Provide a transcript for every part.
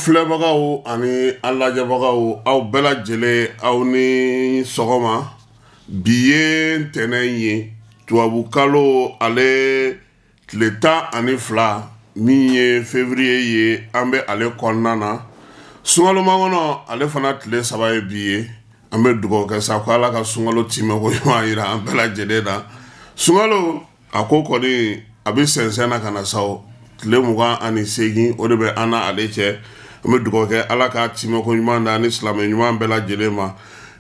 An filɛbagaw ani an lajɛbagaw, aw bɛɛ lajɛlen, aw ni sɔgɔma. Bi ye ntɛnɛn ye, tubabukalo ale tile 12, min ye février ye, an bɛ ale kɔnɔna na. Sunkalomakɔnɔ ale fana tile 3 ye bi ye. An bɛ dugawu kɛ sa ko Ala ka sunkalo timɛko ɲuman jira an bɛɛ lajɛlen na. Sunkalo a ko kɔni a bɛ sɛnsɛn na ka na sa, tile 28, o de bɛ an na ale cɛ. An bɛ dugawu kɛ Ala ka timɛko ɲuman da ni silamɛ ɲuman bɛɛ lajɛlen ma.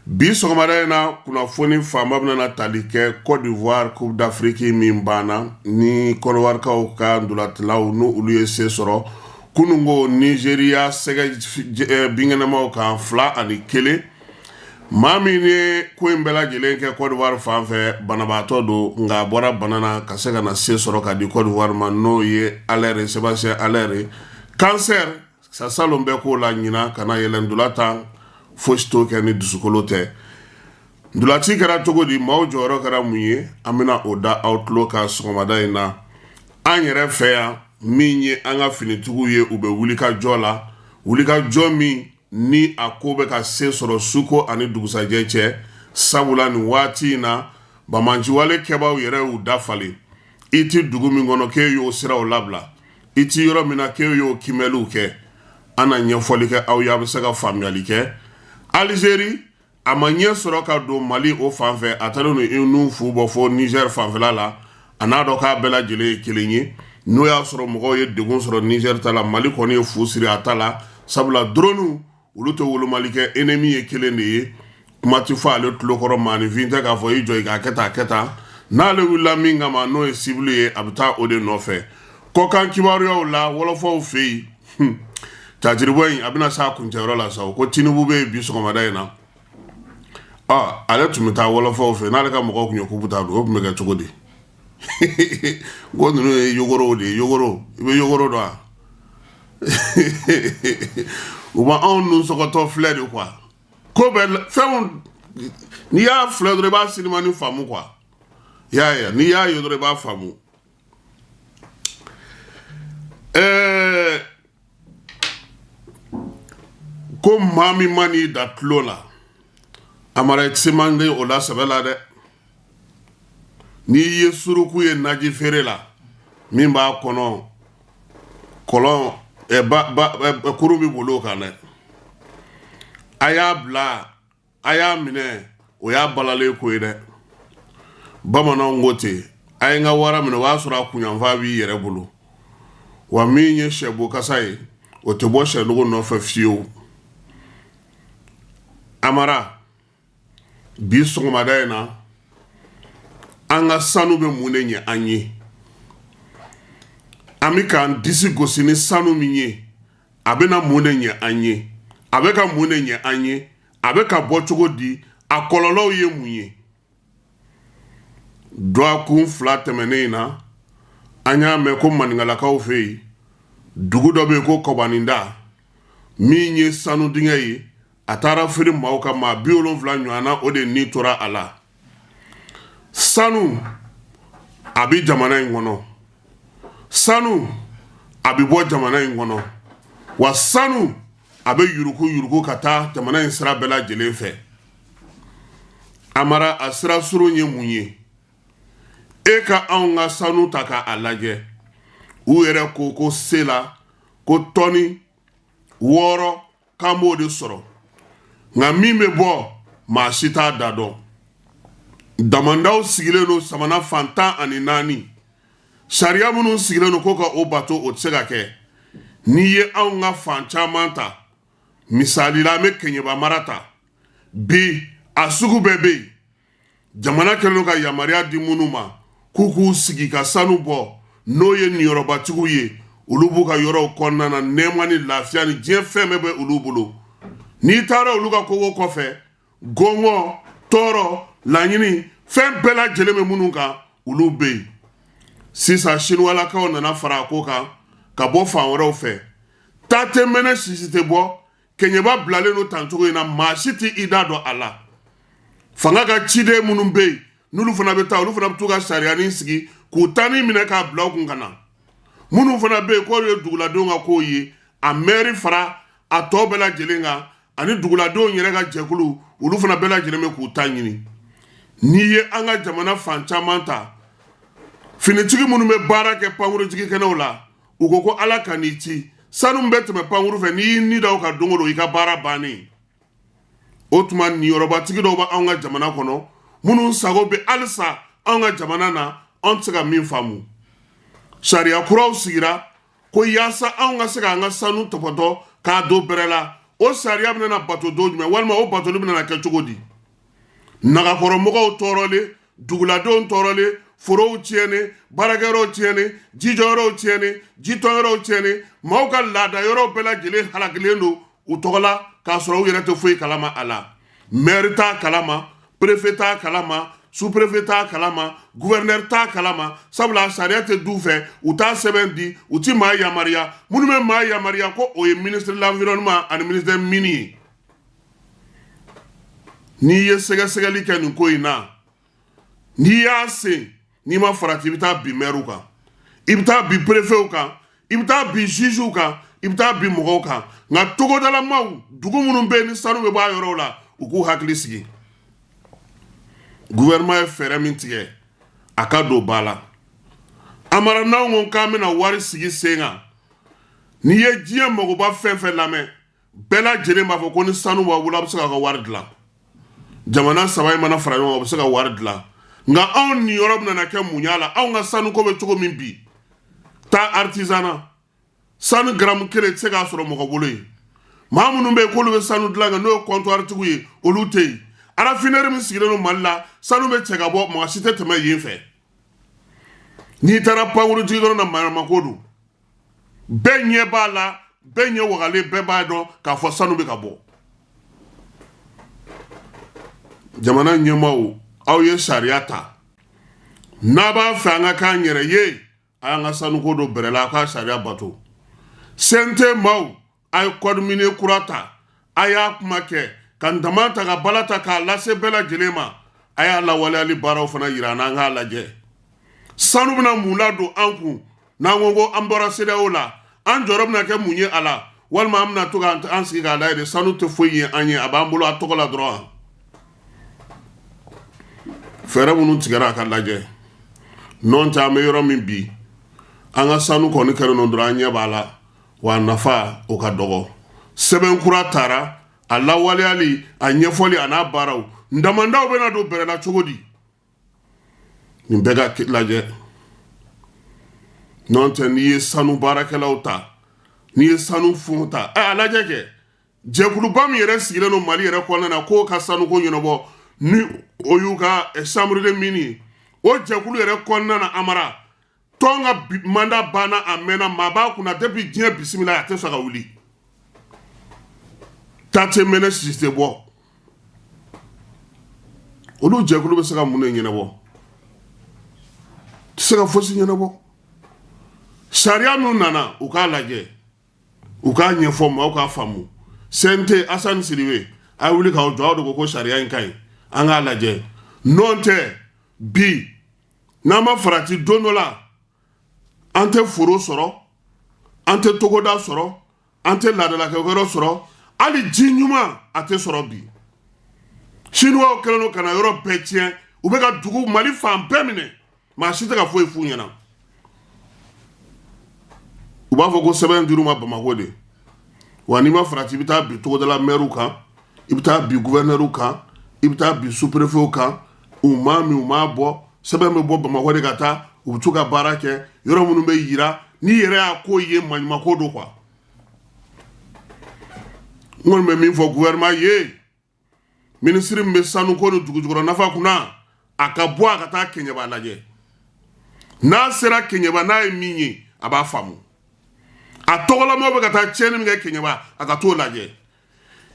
Bi sɔgɔmada in na, kunnafoni fanba bɛna tali kɛ Côte d'Ivoire Coupe d'Afrique min banna ni Côte d'Ivoirekaw ka ntolacilaw n'u olu ye se sɔrɔ kununko Nigeria sɛgɛ binkɛnɛmaw kan 2-1. Maa min ye ko in bɛɛ lajɛlen kɛ Côte d'Ivoire fan fɛ, banabaatɔ don, nka a bɔra bana na ka se ka na se sɔrɔ ka di Côte d'Ivoire ma, n'o ye Haller, Sébastien Haller. Cancer sa salon bɛɛ k'o la ɲinan ka na yɛlɛ ntola tan, fosi t'o kɛ ni dusukolo tɛ. Ntolaci kɛra cogo di, maaw jɔyɔrɔ kɛra mun ye, an bɛna o da aw tulo kan sɔgɔmada in na. An yɛrɛ fɛ yan, min ye an ka finitigiw ye, u bɛ wulikajɔ la, wulikajɔ min ni a ko bɛ ka se sɔrɔ suko ani dugusajɛ cɛ, sabula nin waati in na, banbaanciwale kɛbaaw yɛrɛ y'u da falen. I ti dugu min kɔnɔ k'e y'o siraw labila, i ti yɔrɔ min na k'e y'o kimɛliw kɛ. An na ɲɛfɔli kɛ aw ye, a bɛ se ka faamuyali kɛ. Alizeri a ma ɲɛ sɔrɔ ka don Mali o fan fɛ, a taara i nun fu bɔ fo Niger fanfɛla la. A n'a dɔn k'a bɛɛ lajɛlen ye kelen ye. N'o y'a sɔrɔ mɔgɔw ye degun sɔrɔ Niger ta la, Mali kɔni ye fu siri a ta la, sabula drone olu tɛ wolomali kɛ, ennemi ye kelen de ye. Kuma tɛ fɔ ale tulo kɔrɔ, maaninfin tɛ k'a fɔ i jɔ i k'a kɛ tan, a kɛ tan. N'ale wulila min kama, n'o ye cible ye, a bɛ taa o de nɔfɛ. Kɔkan kibaruyaw la, wɔlɔfɔw fɛ yen, catiribɔ in a bɛna s'a kuncɛyɔrɔ la sa. Ko Tinubu bɛ yen bi sɔgɔmada in na. Ale tun bɛ taa wɔlɔfɔw fɛ, n'ale ka mɔgɔw tun ye kupu ta don, o tun bɛ kɛ cogo di? Ko ninnu ye yogorow de ye. Yogoro, i bɛ yogoro dɔn wa? U ma anw nun sɔgɔtɔ filɛ de quoi. Ko bɛɛ fɛnw, n'i y'a filɛ dɔrɔn, i b'a sinimani faamu quoi. I y'a ye, n'i y'a ye dɔrɔn, i b'a faamu. Ko maa min ma n'i da tulo la, Amara, i se man di o la sɛbɛ la dɛ. N'i ye suruku ye naji feere la, min b'a kɔnɔ kɔlɔn kurun bɛ boli o kan dɛ. A y'a bila, a y'a minɛ, o y'a balalen ko ye dɛ. Bamananw ko ten, a ye n ka wara minɛ, o b'a sɔrɔ a kunyanfan b'i yɛrɛ bolo. Wa min ye sɛbo kasa ye, o tɛ bɔ sɛnugu nɔfɛ fiyewu. Amara, bi sɔgɔmada in na, an ka sanu bɛ mun de ɲɛ an ye? An bɛ k'an disi gosi ni sanu min ye, a bɛna mun de ɲɛ an ye? A bɛ ka mun de ɲɛ an ye? A bɛ ka bɔ cogo di? A kɔlɔlɔw ye mun ye? Dɔgɔkun 2 tɛmɛnen in na, an y'a mɛn ko maninkalakaw fɛ yen, dugu dɔ bɛ yen ko Kɔbaninda, min ye sanu dingɛ ye, a taara firi maaw ka maa 70 ɲɔgɔn na, o de ni tora a la. Sanu a bɛ jamana in kɔnɔ, sanu a bɛ bɔ jamana in kɔnɔ, wa sanu a bɛ yuruku yuruku ka taa jamana in sira bɛɛ lajɛlen fɛ. Amara, a sira surun ye mun ye? E ka anw ka sanu ta k'a lajɛ, u yɛrɛ ko ko se la ko tɔni 6 k'an b'o de sɔrɔ, nka min bɛ bɔ, maa si t'a da dɔn. Damandaw sigilen don samana fan 14, sariya minnu sigilen don ko ka o bato, o tɛ se ka kɛ. N'i ye anw ka fan caman ta, misali la, an bɛ Kɛɲɛba mara ta bi, a sugu bɛɛ bɛ yen. Jamana kɛlen ka yamaruya di minnu ma k'u k'u sigi ka sanu bɔ, n'o ye niyɔrɔbatigiw ye, olu b'u ka yɔrɔw kɔnɔna na, nɛɛma ni lafiya ni diɲɛ fɛn bɛɛ bɛ olu bolo. N'i taara olu ka kogo kɔfɛ, gɔngɔ, tɔɔrɔ, laɲini, fɛn bɛɛ lajɛlen bɛ minnu kan, olu bɛ yen. Sisan Siniwalakaw nana fara a ko kan ka bɔ fan wɛrɛw fɛ. Ta tɛ mɛnɛ, sisi tɛ bɔ. Kɛɲɛba bilalen don tan cogo in na, maa si tɛ i da dɔn a la. Fanga ka ciden minnu bɛ yen, n'olu fana bɛ taa, olu fana bɛ t'u ka sariyanin sigi k'u taani minɛ k'a bila u kun ka na. Minnu fana bɛ yen k'olu ye duguladenw ka kow ye, a mɛri fara a tɔ bɛɛ lajɛlen kan, ani duguladenw yɛrɛ ka jɛkulu, olu fana bɛɛ lajɛlen bɛ k'u ta ɲini. N'i ye an ka jamana fan caman ta, finitigi minnu bɛ baara kɛ pankurujigi kɛnɛw la, u ko ko Ala ka n'i ci, sanu min bɛ tɛmɛ pankuru fɛ, n'i y'i ni da o kan don o don, i ka baara bannen. O tuma niyɔrɔbatigi dɔw bɛ anw ka jamana kɔnɔ minnu sago bɛ halisa anw ka jamana na, anw tɛ se ka min faamu. Sariya kuraw sigira ko yaasa anw ka se k'an ka sanu tɔpɔtɔ k'a don bɛrɛ la. O sariya bɛna bato don jumɛn, walima o batoli bɛna kɛ cogo di? Nagakɔrɔmɔgɔw tɔɔrɔlen, duguladenw tɔɔrɔlen, forow tiɲɛnen, baarakɛyɔrɔw tiɲɛnen, jijɔyɔrɔw tiɲɛnen, jitɔnyɔrɔw tiɲɛnen, maaw ka laada yɔrɔw bɛɛ lajɛlen halakilen don u tɔgɔ la, k'a sɔrɔ u yɛrɛ tɛ foyi kalama a la. Maire t'a kalama, préfet t'a kalama, sous-préfet t'a kalama, gouverneur t'a kalama, sabula sariya tɛ du fɛ, u t'a sɛbɛn di, u ti maa yamaruya. Minnu bɛ maa yamaruya ko o ye ministre de l'environnement ani ministre des mines ye. N'i ye sɛgɛsɛgɛli kɛ nin ko in na, n'i y'a sen, n'i ma farati, i bɛ taa bin mɛriw kan, i bɛ taa bin perefew kan, i bɛ taa bin jugew kan, i bɛ taa bin mɔgɔw kan. Nka togodalamaw, dugu minnu bɛ yen ni sanu bɛ bɔ a yɔrɔw la, u k'u hakili sigi. Gouvernement ye fɛɛrɛ min tigɛ, a ka don ba la. Amara, n'anw ko k'an bɛna wari sigi sen kan, n'i ye diɲɛ magoba fɛn fɛn lamɛn, bɛɛ lajɛlen b'a fɔ ko ni sanu b'a bolo, a bɛ se k'a ka wari dilan. Jamana saba in mana fara ɲɔgɔn kan, u bɛ se ka wari dilan. Nka anw niyɔrɔ bɛna kɛ mun y'a la? Anw ka sanuko bɛ cogo min bi, taa artisanat, sanu garamu kelen tɛ se k'a sɔrɔ mɔgɔ bolo yen. Maa minnu bɛ yen k'olu bɛ sanu dilan kɛ, n'o ye comptoir-tigiw ye, olu tɛ yen. Raffinerie min sigilen don Mali la, sanu bɛ cɛ ka bɔ, mɔgɔ si tɛ tɛmɛ yen fɛ. N'i taara pankuru jigiyɔrɔ na, maɲumako don, bɛɛ ɲɛ b'a la, bɛɛ ɲɛ wagalen, bɛɛ b'a dɔn k'a fɔ sanu bɛ ka bɔ. Jamana ɲɛmaaw, aw ye sariya ta, n'a b'a fɛ an ka k'an yɛrɛ ye, a y'an ka sanuko don bɛrɛ la, a k'a sariya bato. CNT maaw, a ye code minier kura ta, a y'a kuma kɛ ka dama ta ka bala ta k'a lase bɛɛ lajɛlen ma. A y'a lawaleyali baaraw fana yira an na, an k'a lajɛ sanu bɛna mun ladon an kun. N'an ko ko an bɔra CEDEAO la, an jɔyɔrɔ bɛna kɛ mun ye a la? Walima an bɛna to k'an sigi k'a lajɛ de, sanu tɛ foyi ye an ye, a b'an bolo a tɔgɔ la dɔrɔn. Fɛɛrɛ minnu tigɛra, a ka lajɛ. N'o tɛ, an bɛ yɔrɔ min bi, an ka sanu kɔni kɛlen don dɔrɔn, an ɲɛ b'a la, wa a nafa o ka dɔgɔ. Sɛbɛn kura taara, a lawaleyali, a ɲɛfɔli, a n'a baaraw damandaw bɛna don bɛrɛ la cogo di? Nin bɛɛ ka lajɛ. N'o tɛ, n'i ye sanu baarakɛlaw ta, n'i ye sanu fon ta, a lajɛ kɛ jɛkuluba min yɛrɛ sigilen don Mali yɛrɛ kɔnɔna na k'o ka sanuko ɲɛnabɔ, ni o y'u ka chambre de mine ye, o jɛkulu yɛrɛ kɔnɔna na, Amara, tɔn ka mandat banna a mɛnna, maa b'a kunna depuis diɲɛ bisimila, a tɛ sɔn ka wuli. Ta tɛ mɛnɛ, sisi tɛ bɔ. Olu jɛkulu bɛ se ka mun de ɲɛnabɔ? Tɛ se ka fosi ɲɛnabɔ. Sariya min nana, u k'a lajɛ, u k'a ɲɛfɔ maaw k'a faamu. CNT, Asani Sidibe, a ye wuli k'aw jɔ. Aw de ko ko sariya in ka ɲi, an k'a lajɛ. N'o tɛ, bi n'an ma farati, don dɔ la an tɛ foro sɔrɔ, an tɛ togoda sɔrɔ, an tɛ laadalakɛyɔrɔ sɔrɔ, hali ji ɲuman a tɛ sɔrɔ. Bi Chinois kɛlen don ka na yɔrɔ bɛɛ tiɲɛ, u bɛ ka dugu Mali fan bɛɛ minɛ, maa si tɛ ka foyi f'u ɲɛna. U b'a fɔ ko sɛbɛn dir'u ma Bamakɔ de. Wa n'i ma farati, i bɛ taa bin togodala mɛriw kan, i bɛ taa bin guvɛnɛriw kan, i bɛ taa bin sous-préfetw kan. U m'a min, u m'a bɔ, sɛbɛn bɛ bɔ Bamakɔ de ka taa, u bɛ t'u ka baara kɛ yɔrɔ minnu bɛ yira. N'i yɛrɛ y'a ko ye, maɲumako don quoi. N kɔni bɛ min fɔ gouvernement ye, minisiri min bɛ sanuko ni dugujukɔrɔ nafa kunna, a ka bɔ a ka taa Kɛɲɛba lajɛ. N'a sera Kɛɲɛba, n'a ye min ye, a b'a faamu. A tɔgɔlamaw bɛ ka taa tiɲɛni min kɛ Kɛɲɛba, a ka t'o lajɛ.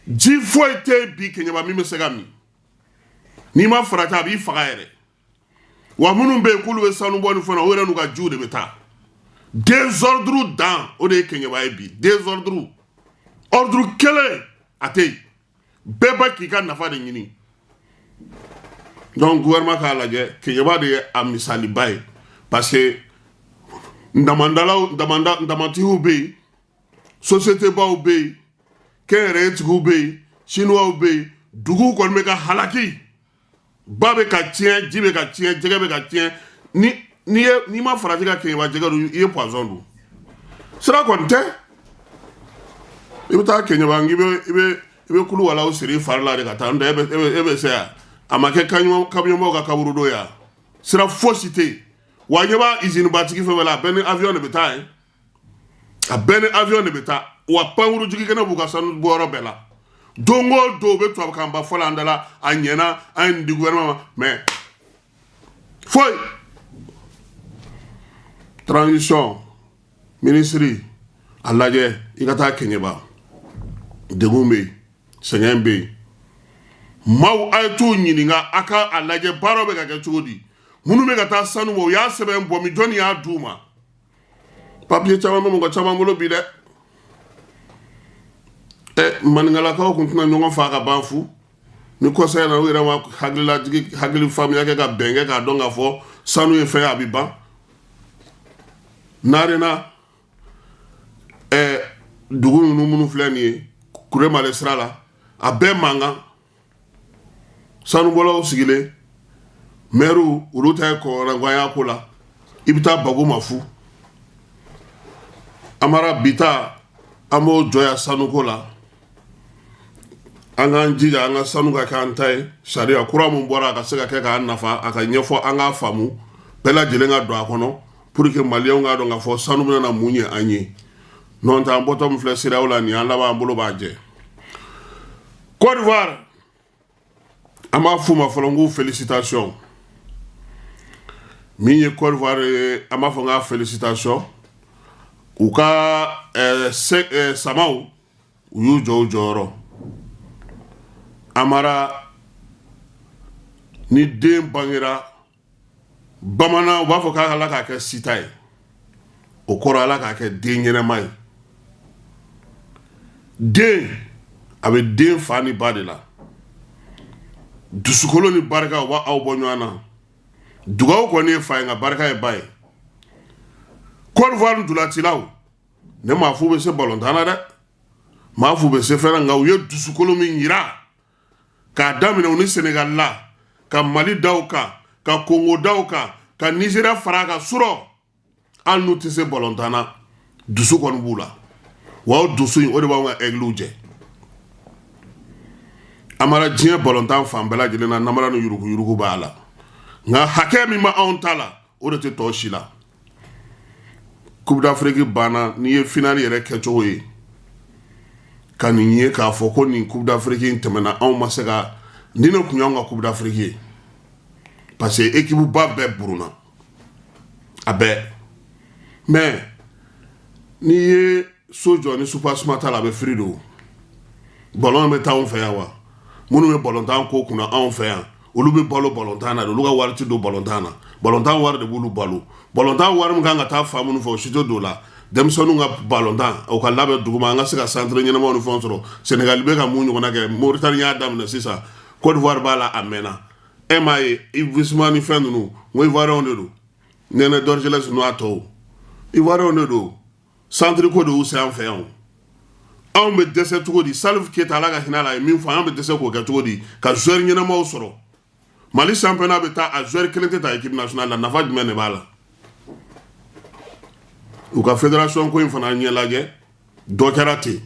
Ji foyi tɛ yen bi Kɛɲɛba min bɛ se ka min. N'i ma farati, a b'i faga yɛrɛ. Wa minnu bɛ yen k'olu bɛ sanu bɔ ni fɛn na, o yɛrɛ n'u ka jiw de bɛ taa. Désordre dan, o de ye Kɛɲɛba ye bi. Désordre, ordre kelen a tɛ yen, bɛɛ ba k'i ka nafa de ɲini. Donc gouvernement k'a lajɛ, Kɛɲɛba de ye a misaliba ye, parce que damandalaw, damanda, damatigiw bɛ yen, société baw bɛ yen. Kɛnyɛrɛye tigiw bɛ yen, siniwaw bɛ yen. Duguw kɔni bɛ ka halaki, ba bɛ ka tiɲɛ, ji bɛ ka tiɲɛ, jɛgɛ bɛ ka tiɲɛ. Ni n'i ye n'i ma farati ka Keɲeba jɛgɛ dun, i ye poison dun. Sira kɔni tɛ. I bɛ taa Keɲeba, i bɛ i bɛ i bɛ kulu walaw siri i fari la de ka taa. N'o tɛ, e bɛ se yan, a ma kɛ kamiyɔnbaw ka kaburudo yan. Sira fosi tɛ yen. Wa ɲɛ b'a usine batigi fɛn fɛn la, a bɛɛ ni avion de bɛ taa yen, a bɛɛ ni avion de bɛ taa. Wa pankuru jigikɛnɛ b'u ka sanu bɔyɔrɔ bɛɛ la. Don o don, u bɛ tubabukanba fɔ la an da la: a ɲɛna, an ye nin di gouvernement ma. Mais foyi. Transition ministre, a lajɛ i ka taa Kɛɲɛba. Degun bɛ yen, sɛgɛn bɛ yen. Maaw, a ye t'u ɲininka, a ka a lajɛ baaraw bɛ ka kɛ cogo di. Minnu bɛ ka taa sanu bɔ, u y'a sɛbɛn bɔ min? Jɔnni y'a d'u ma? Papiye caman bɛ mɔgɔ caman bolo bi dɛ. Ɛ, maninkalakaw kun tɛna ɲɔgɔn faa ka ban fu ni kɔsa in na. U yɛrɛ ma hakililajigi, hakili faamuya kɛ ka bɛn kɛ k'a dɔn k'a fɔ sanu ye fɛn ye, a bɛ ban. Narena, ɛ, dugu ninnu minnu filɛ nin ye Kuremale sira la, a bɛɛ mankan. Sanubɔlaw sigilen, mɛriw, olu ta ye kɔrɔnagaya ko la. I bɛ taa bago ma fu. Amara, bi ta, an b'o jɔ yan sanuko la. An k'an jija an ka sanu ka kɛ an ta ye. Sariya kura min bɔra, a ka se ka kɛ k'an nafa, a ka ɲɛfɔ, an k'a faamu, bɛɛ lajɛlen ka don a kɔnɔ pour que maliyɛnw k'a dɔn k'a fɔ sanu bɛna na mun ɲɛ an ye. N'o tɛ, an bɔtɔ min filɛ CEDEAO la nin, an laban an bolo b'a jɛ. Côte d'Ivoire, an b'a f'u ma fɔlɔ n k'u félicitation. Min ye Côte d'Ivoire ye, an b'a fɔ n k'a félicitation. U ka samaw, u y'u jɔ u jɔyɔrɔ. Amara, ni den bangera bamanan, u b'a fɔ k'a Ala k'a kɛ sita ye. O kɔrɔ, Ala k'a kɛ den ɲɛnɛma ye. Den, a bɛ den fa ni ba de la. Dusukolo ni barika, u b'a aw bɔ ɲɔgɔn na. Dugawu kɔni ye fa ye, nka barika ye ba ye. Côte d'Ivoire ntolacilaw, ne m'a f'u bɛ se balontan na dɛ, m'a f'u bɛ se fɛn na, nka u ye dusukolo min yira k'a daminɛ u ni Senegal la, ka Mali da u kan, ka Congo da u kan, ka Nigeria fara a kan surɔ, hali n'u tɛ se balontan na, dusu kɔni b'u la. Wa o dusu in, o de b'anw ka aiglew jɛ. Amara, diɲɛ balontan fan bɛɛ lajɛlen na, namara ni yuruguyurugu b'a la, nka hakɛ min bɛ anw ta la, o de tɛ tɔ si la. Coupe d'Afrique banna, n'i ye finale yɛrɛ kɛcogo ye ka nin ye k'a fɔ ko nin Coupe d'Afrique in tɛmɛna, anw ma se ka ni ne tun y'anw ka Coupe d'Afrique ye, parce que équipe ba bɛɛ buruna a bɛɛ. Mais n'i ye so jɔ ni soubassement t'a la, a bɛ firi don. Ballon bɛ taa anw fɛ yan wa? Minnu bɛ balontan ko kunna anw fɛ yan, olu bɛ balo balontan na de. Olu ka wari ti don balontan na. Balontan wari de b'olu balo. Balontan wari min kan ka taa fa minnu fɛ, o si tɛ don o la. Denmisɛnninw ka balontan, o ka labɛn duguma, an ka se ka centre ɲɛnamaw ni fɛnw sɔrɔ. Sénégal bɛ ka mun ɲɔgɔnna kɛ, Mauritanie y'a daminɛ sisan, Côte d'Ivoire b'a la a mɛnna. E m'a ye, Yves Bissouma ni fɛn ninnu, n ko Ivoirien de don. Nɛnɛ Dorgelès n'o a tɔw, Ivoirien de don. Centre ko de y'u se an fɛ yan. Anw bɛ dɛsɛ cogo di? Salif Keita, Ala ka hinɛ a la, ye min fɔ, an bɛ dɛsɛ k'o kɛ cogo di ka joueur ɲɛnamaw sɔrɔ? Mali championnat bɛ taa, a joueur kelen tɛ ta équipe nationale la. Nafa jumɛn de b'a la? U ka fédération ko in fana ɲɛ lajɛ, dɔ kɛra ten.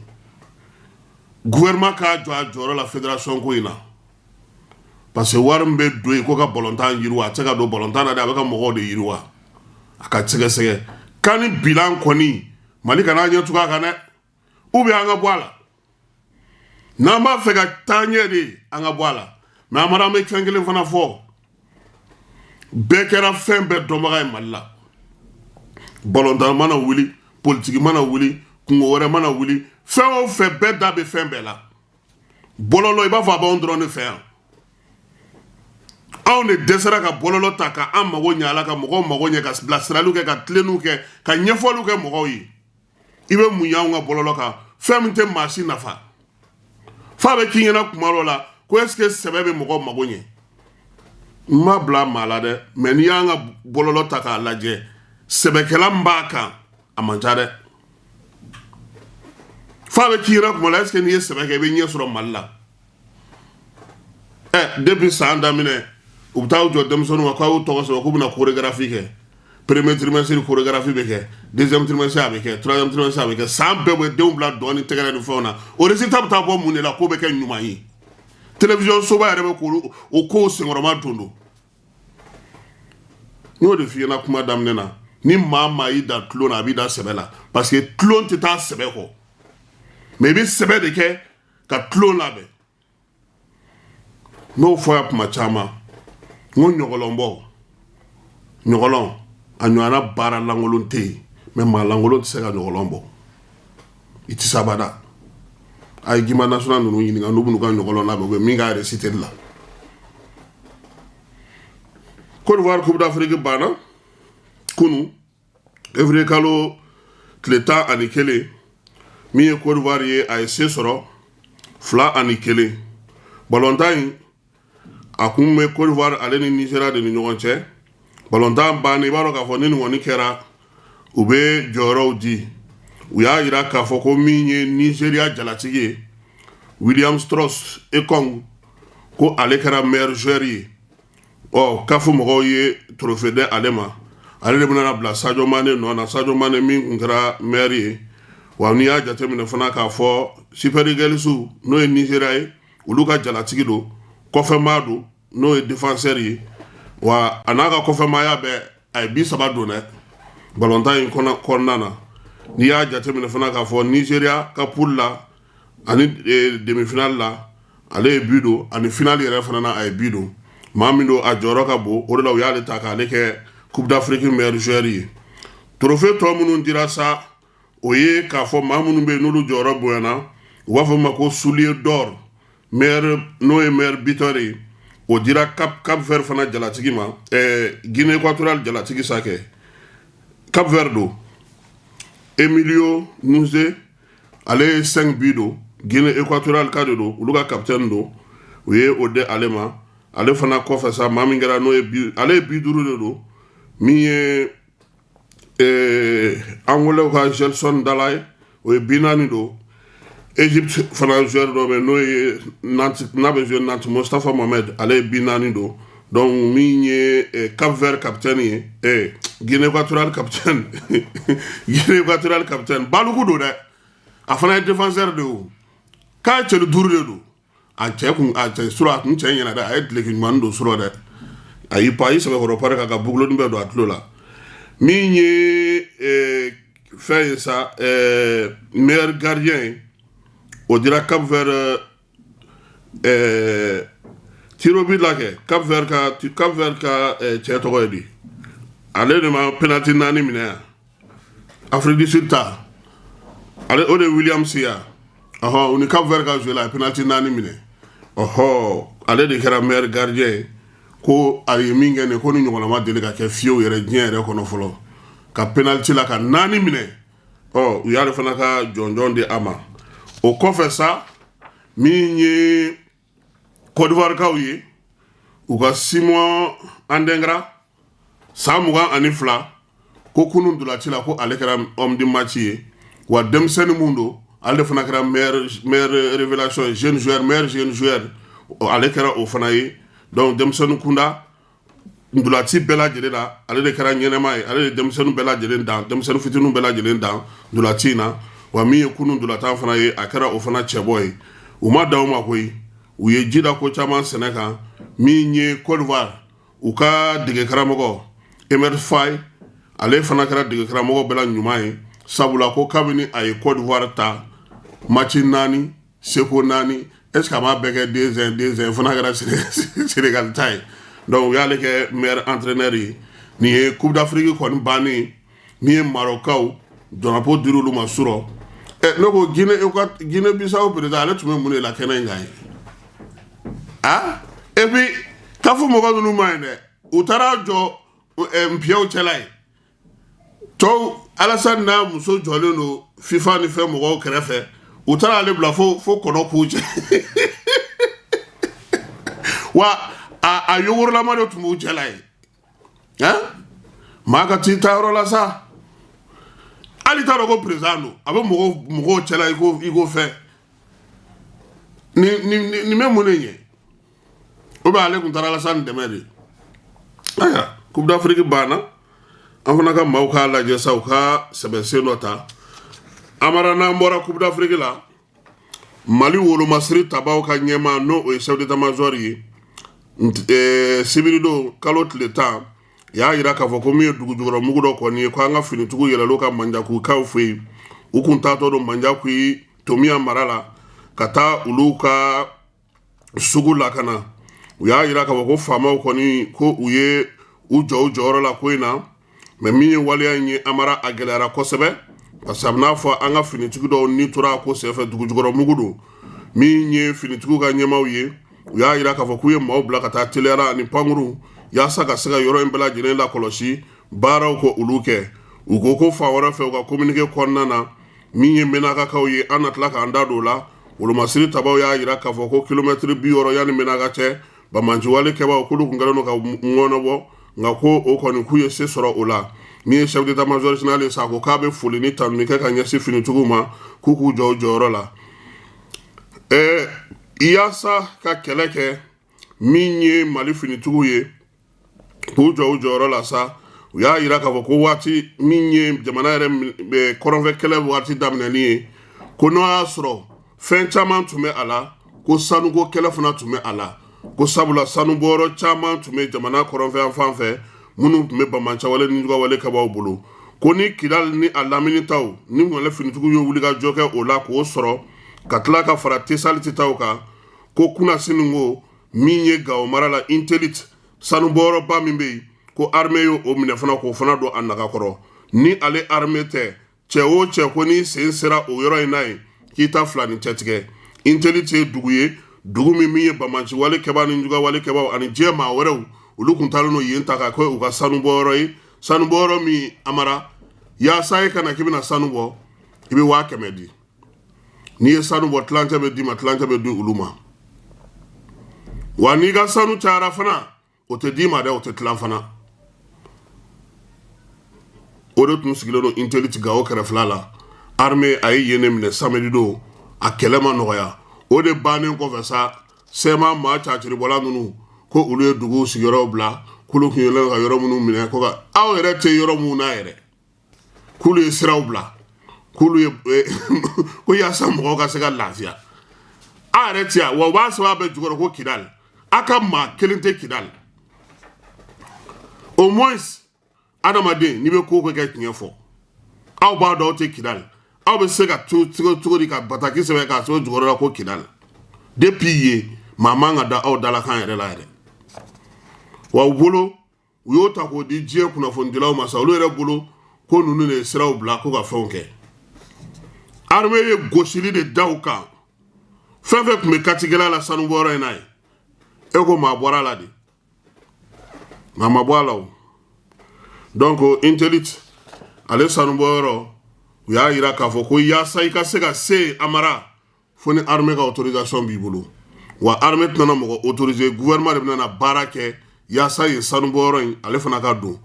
Gouvernement k'a jɔ a jɔyɔrɔ la fédération ko in na, parce que wari min bɛ don yen ko ka balontan yiriwa, a tɛ se ka don balontan na dɛ, a bɛ ka mɔgɔw de yiriwa. A ka sɛgɛsɛgɛ kan ni bilan kɔni, Mali kana ɲɛ tugun a kan dɛ, ou bien an ka bɔ a la. N'an b'a fɛ ka taa ɲɛ de, an ka bɔ a la. Mais Amara, an bɛ fɛn kelen fana fɔ: bɛɛ kɛra fɛn bɛɛ dɔnbaga ye Mali la. Balontan mana wuli, politiki mana wuli, kungo wɛrɛ mana wuli, fɛn o fɛn, bɛɛ da bɛ fɛn bɛɛ la. Bɔlɔlɔ, i b'a fɔ a b'anw dɔrɔn de fɛ yan. Anw de dɛsɛra ka bɔlɔlɔ ta ka an mago ɲɛ a la, ka mɔgɔw mago ɲɛ, ka bilasiraliw kɛ, ka tilenniw kɛ, ka ɲɛfɔliw kɛ mɔgɔw ye. I bɛ mun y'anw ka bɔlɔlɔ kan? Fɛn min tɛ maa si nafa. F'a bɛ k'i ɲɛna kuma dɔ la ko est ce que sɛbɛ bɛ mɔgɔw mago ɲɛ? N ma bila maa la dɛ, mais n'i y'an ka bɔlɔlɔ ta k'a lajɛ, sɛbɛkɛla min b'a kan, a man ca dɛ. F'a bɛ k'i yɛrɛ kuma la, est ce que n'i ye sɛbɛ kɛ, i bɛ ɲɛ sɔrɔ Mali la? Ɛ, depuis san daminɛ, u bɛ taa u jɔ denmisɛnninw ma k'aw y'u tɔgɔ sɛbɛn k'u bɛna chorégraphie kɛ. Premier trimestre chorégraphie bɛ kɛ, deuxième trimestre a bɛ kɛ, troisième trimestre a bɛ kɛ. San bɛɛ bɛ denw bila dɔn ni tɛgɛrɛ ni fɛnw na. O résultat bɛ taa bɔ mun de la k'o bɛ kɛ ɲuman ye? Télévision soba yɛrɛ bɛ k'olu o kow senkɔrɔma don. Don n y'o de f'i ɲɛna kuma daminɛ na, ni maa maa y'i da tulon na, a b'i da sɛbɛ la, parce que tulon tɛ taa sɛbɛ kɔ, mais i bɛ sɛbɛ de kɛ ka tulon labɛn. N y'o fɔ yan kuma caman, n ko ɲɔgɔlɔnbɔ, ɲɔgɔlɔn a ɲɔgɔnna baara lankolon tɛ yen, mais maa lankolon tɛ se ka ɲɔgɔlɔn bɔ, i tɛ se abada. A ye Guimba National ninnu ɲininka n'u bɛn'u ka ɲɔgɔlɔn labɛn, u bɛ min k'a réciter la. Côte d'Ivoire, Coupe d'Afrique banna kunu, février kalo tile 11. Min ye Côte d'Ivoire ye, a ye se sɔrɔ 2-1. Balontan in, a kun bɛ Côte d'Ivoire ale ni Nigeria de ni ɲɔgɔn cɛ. Balontan bannen, i b'a dɔn k'a fɔ ni nin kɔni kɛra, u bɛ jɔyɔrɔw di. U y'a yira k'a fɔ ko min ye Nigeria jalatigi ye, William Troost Ekong, ko ale kɛra meilleur joueur ye. Ɔ, CAF mɔgɔw ye trophée di ale ma. Ale de bɛna bila Sadio Mane nɔ na, Sadio Mane min tun kɛra meilleur ye. Wa n'i y'a jateminɛ fana k'a fɔ Super Eagles, n'o ye Nigeria ye, olu ka jalatigi don, kɔfɛmaa don, n'o ye défenseur ye. Wa a n'a ka kɔfɛmaaya bɛɛ, a ye bi 3 don dɛ balontan in kɔnɔna na. N'i y'a jateminɛ fana k'a fɔ Nigeria ka poule la ani demi-finale la, ale ye but don, ani finale yɛrɛ fana na, a ye but don. Maa min don, a jɔyɔrɔ ka bon. O de la u y'ale ta k'ale kɛ Coupe d'Afrique meilleur joueur ye. Trophée tɔ minnu dira sa, o ye k'a fɔ maa minnu bɛ yen n'olu jɔyɔrɔ bonyana, u b'a fɔ ma ko Soulier d'or meilleur, n'o ye meilleur buteur ye, o dira Cap Vert fana jalatigi ma, Guinée Équatoriale jalatigi sa kɛ, Cap Vert don, Emilio Nuze, ale ye 5 buts don. Guinée Équatoriale ka de don, olu ka capitaine don, u ye o di ale ma. Ale fana kɔfɛ sa, maa min kɛra n'o ye but, ale ye bi 5 de don. Min ye Angolais ka Gelson Dala ye, o ye bi 4 don. Egypte fana joueur dɔ bɛ n'o ye Nantes, n'a bɛ jouer Nantes, Mostafa Mohamed, ale ye bi 4 don. Donc min ye Cap Vert capitaine ye, Guinée Équatoriale capitaine, Guinée Équatoriale capitaine Baluku don dɛ, a fana ye défenseur de ye. O k'a ye cɛli duuru de don. A cɛ kun, a cɛ surɔ, a kun cɛ ɲɛna dɛ, a ye duloki ɲuman don surɔ dɛ, a y'i pan, a y'i sɛbɛkɔrɔ pari k'a ka buguloni bɛɛ don a tulo la. Min ye fɛn ye sa, meilleur gardien ye, o dira Cap Vert, tirs au but la kɛ, Cap Vert ka cɛ tɔgɔ ye di, ale de ma penalty naani minɛ yan Afrique du Sud ta, ale o de ye Williams ya. Ɔhɔ, u ni Cap Vert ka joué la, a ye penalty naani minɛ. Ɔhɔ, ale de kɛra meilleur gardien ye. Ko a ye min kɛ nin, ko ni ɲɔgɔnna ma deli ka kɛ fiyewu yɛrɛ diɲɛ yɛrɛ kɔnɔ fɔlɔ, ka penalty la ka naani minɛ. Ɔ, u y'ale fana ka jɔnjɔn di a ma. O kɔfɛ sa, min ye Côte d'Ivoire kaw ye, u ka Simon Adingra, san 22, ko kunun dolaci la, ko ale kɛra homme du match ye. Wa denmisɛnnin mun don, ale de fana kɛra meilleur révélation ye, jeune joueur, meilleur jeune joueur, ale kɛra o fana ye. Donc denmisɛnnin kunda ndolaci bɛɛ lajɛlen la, ale de kɛra ɲɛnɛma ye, ale de denmisɛnnin bɛɛ lajɛlen dan, denmisɛnnin fitininw bɛɛ lajɛlen dan ndolaci in na. Wa min ye kunun ndolatan fana ye, a kɛra o fana cɛbɔ ye. U ma dan o ma koyi, u ye ji da ko caman sɛnɛ kan. Min ye Côte d'Ivoire u ka dege karamɔgɔ Emerse Faé, ale fana kɛra dege karamɔgɔ bɛɛ la ɲuman ye, sabula ko kabini a ye Côte d'Ivoire ta, match naani, seko naani, est ce que a m'a bɛɛ kɛ 2-1 2-1? Fana kɛra Sénégal ta ye. Donc u y'ale kɛ meilleur entraîneur ye. Nin ye Coupe d'Afrique kɔni bannen. Min ye Marocaw, drapeau dir'olu ma surɔ. Ɛ, ne ko Guinée Bissau président, ale tun bɛ mun de la kɛnɛ in kan ye? Ah, et puis CAF mɔgɔ ninnu ma ɲi dɛ, u taara jɔ npiyɛw cɛla ye. Tɔw, Alassane n'a muso jɔlen don FIFA ni fɛn mɔgɔw kɛrɛfɛ, u taara ale bila fo kɔnɔ k'u cɛ. Wa a yogorolama de tun b'u cɛla ye. Han, maa ka t'i ta yɔrɔ la sa. Hali t'a dɔn ko président don, a bɛ mɔgɔw cɛla i ko fɛn nin bɛ mun de ɲɛ? O bɛ ale kun taara Alassane dɛmɛ de. Ayiwa, Coupe d'Afrique banna, an fana ka maaw k'a lajɛ sa, u ka sɛbɛsen dɔ ta. Amara, n'an bɔra Coupe d'Afrique la, Mali wolomasiri tabaw ka ɲɛmaa, n'o o ye chef d'état major ye, sibiridon kalo tile 10, y'a yira k'a fɔ ko min ye dugujukɔrɔ mugu dɔ kɔni ye, ko an ka finitigiw yɛlɛl'u ka Manjakukaw fɛ yen. U kun taatɔ don Manjaku Tomiya mara la ka taa olu ka sugu lakana. U y'a yira k'a fɔ ko faamaw kɔni, ko u ye u jɔ u jɔyɔrɔ la ko in na. Mais min ye waleya in ye, Amara, a gɛlɛyara kosɛbɛ, parce que a bɛna fɔ an ka finitigi dɔw ni tora a ko senfɛ. Dugujukɔrɔ mugu don. Min ye finitigiw ka ɲɛmaaw ye, u y'a yira k'a fɔ k'u ye maaw bila ka taa teliyara ani pankuru yaasa ka se ka yɔrɔ in bɛɛ lajɛlen lakɔlɔsi, baaraw ko olu kɛ. U ko ko fan wɛrɛ fɛ, u ka communiqué kɔnɔna na, min ye Menakakaw ye, an na tila k'an da don o la. Wolomasiri tabaw y'a yira k'a fɔ ko kilomɛtiri 60 yanni Menaka cɛ, banbaanciwale kɛbaw k'olu kun kɛlen don ka ŋɔnɔbɔ, nka ko o kɔni k'u ye se sɔrɔ o la. Min ye chef d'état major général ye sa, ko k'a bɛ foli ni tanuni kɛ ka ɲɛsin finitigiw ma, k'u k'u jɔ u jɔyɔrɔ la yaasa ka kɛlɛ kɛ. Min ye Mali finitigiw ye, k'u jɔ u jɔyɔrɔ la sa, u y'a yira k'a fɔ ko waati min ye jamana yɛrɛ kɔrɔnfɛ kɛlɛ waati daminɛni ye, ko n'o y'a sɔrɔ fɛn caman tun bɛ a la, ko sanuko kɛlɛ fana tun bɛ a la, ko sabula sanubɔyɔrɔ caman tun bɛ jamana kɔrɔnfɛ yan fan fɛ minnu tun bɛ banbaanciwale ni jugawale kɛbaaw bolo, ko ni Kidali ni a lamini taw ni Mali finitigiw ye wulikajɔ kɛ o la k'o sɔrɔ, ka tila ka fara Tesaliti taw kan, ko kunasini ko min ye Gawo mara la, Intelite sanubɔyɔrɔba min bɛ yen, ko armée ye o minɛ fana, k'o fana don a naga kɔrɔ. Ni ale armée tɛ, cɛ o cɛ ko n'i sen sera o yɔrɔ in na yen, k'i ta fila ni cɛtigɛ. Intelite ye dugu ye, dugu min ye banbaanciwale kɛbaa ni jugawale kɛbaaw ani diɲɛ maa wɛrɛw, olu kun taalen don yen ta ka kɛ u ka sanubɔyɔrɔ ye. Sanubɔyɔrɔ min, Amara, yaasa e ka na k'i bɛna sanu bɔ, i bɛ 100 000 di. N'i ye sanu bɔ, tilancɛ bɛ d'i ma, tilancɛ bɛ di olu ma. Wa n'i ka sanu cayara fana, o tɛ d'i ma dɛ, o tɛ tilan fana. O de tun sigilen don Intelite Gawo kɛrɛfɛla la. Armée a ye yen de minɛ samedi don, a kɛlɛ ma nɔgɔya. O de bannen kɔfɛ sa, CMA maa caciribɔla ninnu ko olu ye duguw sigiyɔrɔw bila, k'olu tun yɛlɛn ka yɔrɔ minnu minɛ, ko ka aw yɛrɛ tɛ yɔrɔ minnu na yɛrɛ, k'olu ye siraw bila, k'olu ye ko yaasa mɔgɔw ka se ka lafiya. A yɛrɛ ti yan wa, u b'a sɛbɛn a bɛɛ jukɔrɔ ko Kidali. A ka maa kelen tɛ Kidali. Au moins adamaden, n'i bɛ ko kɛ, tiɲɛ fɔ. Aw b'a dɔn aw tɛ Kidali. Aw bɛ se ka cogo di ka bataki sɛbɛn k'a sɛbɛn jukɔrɔ la ko Kidali? Depuis yen, maa man ka da aw dalakan yɛrɛ la yɛrɛ. Wa u bolo, u y'o ta k'o di diɲɛ kunnafonidilaw ma sa, olu yɛrɛ bolo ko ninnu de ye siraw bila ko ka fɛnw kɛ. Armée ye gosili de da u kan. Fɛn fɛn tun bɛ katigɛla la sanubɔyɔrɔ in na ye, e ko maa bɔra a la de, maa ma bɔ a la o. Donc Intelite ale sanubɔyɔrɔ, u y'a yira k'a fɔ ko yaasa i ka se ka se, Amara, fo ni armée ka autorisation b'i bolo. Wa armée tɛna mɔgɔ autoriser, gouvernement de bɛna baara kɛ yaasa yen sanubɔyɔrɔ in ale fana ka don.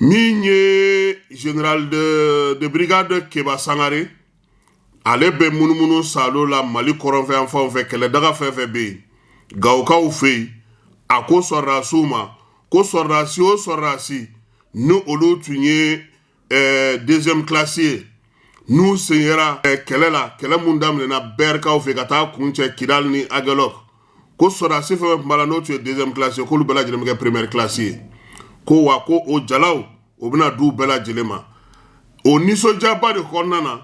Min ye général de brigade Keba Sangare, ale bɛ munumunu salo la Mali kɔrɔnfɛ yan fanw fɛ, kɛlɛdaga fɛn fɛn bɛ yen Gawokaw fɛ yen. A ko sɔrɔdasiw ma ko sɔrɔdasi o sɔrɔdasi ni olu tun ye deuxième classe ye, n'u sen yera kɛlɛ la, kɛlɛ mun daminɛna Bɛrikaw fɛ ka taa kuncɛ Kidali ni Agelok, ko sɔrɔdasi fɛn fɛn tun b'a la n'o tun ye deuxième classe ye, k'olu bɛɛ lajɛlen bɛ kɛ première classe ye. Ko wa ko o jalaw o bɛna d'u bɛɛ lajɛlen ma. O nisɔndiyaba de kɔnɔna na,